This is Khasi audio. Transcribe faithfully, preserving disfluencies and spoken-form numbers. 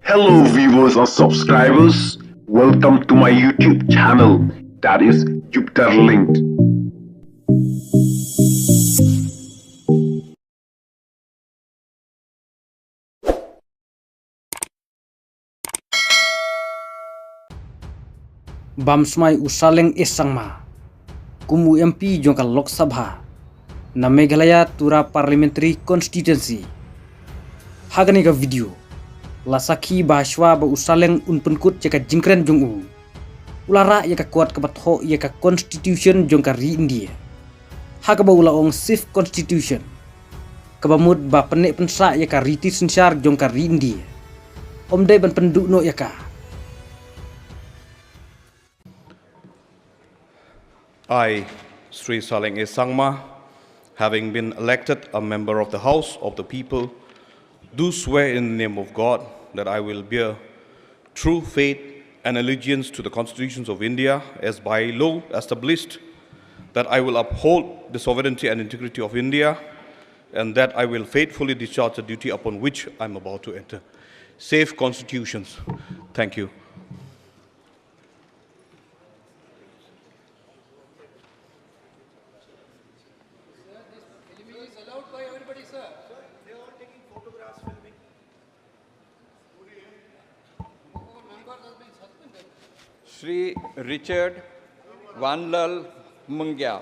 Hello, viewers and subscribers. Welcome to my YouTube channel, that is Jupiter Linked. Bam smai u Saleng S Sangma kum u M P jong ka Lok Sabha na Meghalaya Tura Parliamentary Constituency. Ha kane ka video la sakhi ba hashwa ba u Saleng un pynkut ïa ka jingkren jong u, u la rah ïa ka kot kaba thoh ïa ka Constitution jong ka ri India, ha kaba u la ong Sixth Constitution, kaba mut ba pynneh pynsah ïa ka riti synshar jong ka ri India. Ym dei ban pynduh noh ïa ka. I, Sri Saleng A Sangma, having been elected a member of the House of the People, do swear in the name of God that I will bear true faith and allegiance to the constitutions of India as by law established, that I will uphold the sovereignty and integrity of India, and that I will faithfully discharge the duty upon which I am about to enter. Safe constitutions. Thank you. Shri Richard Vanlal Mungia.